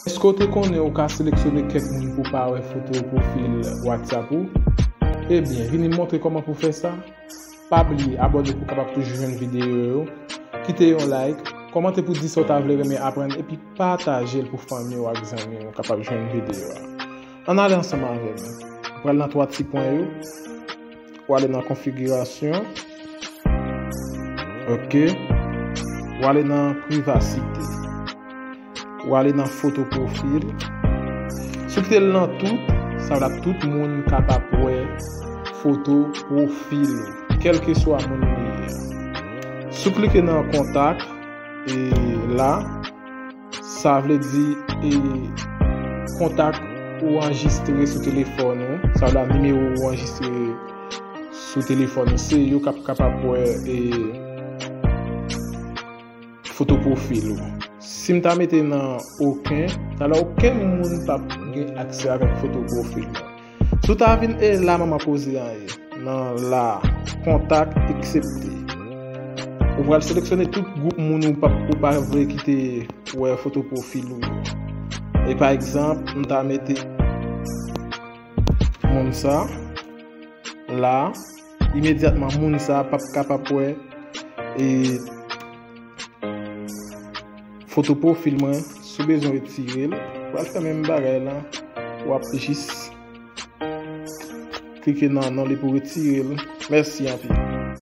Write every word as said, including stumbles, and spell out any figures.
Èske w te konnen ou ka seleksyone kèk moun pou pa wè foto pwofil WhatsApp ou? Ebyen, vini m montre kòman pou fè sa. Pa bliye abòne pou w kapab toujou jwenn videyo yo. Kite yon like, kòmante pou di sa w ta vle renmen aprann, epi pataje l pou fanmi w ak zanmi w kapab jwenn videyo a. Ann ale ansanm avè m. Ou pral nan twa ti pwen yo. Ou ale nan konfigirasyon. Ok. Ou ale nan privasite. Ou ale nan foto pwofil. Si w kite l nan tout, sa vle di tout moun kapab wè foto pwofil ou, kèlkeswa moun li ye. Si w klike nan kontak, e la, sa vle di, e, kontak ou anrejistre sou telefòn ou, sa vle di nimewo ou anrejistre sou telefòn ou, se yo k ap kapab wè, e, foto pwofil ou. Si m ta mete nan okenn, talè okenn moun p ap gen aksè avèk foto pwofil mwen. Si w ta vin e la manman koze an ye, nan la, kontak, aksepte. Ou pral seleksyone tout gwoup moun ou p ap, ou pa vle kite wè foto pwofil ou yo. E pa egzanp, m ta mete moun sa la, imedyatman moun sa p ap kapab wè e foto pwofil mwen. Si w bezwen retire l, w pral fè menm bagay la. W ap jis klike nan non li pou retire l. Mèsi anpil.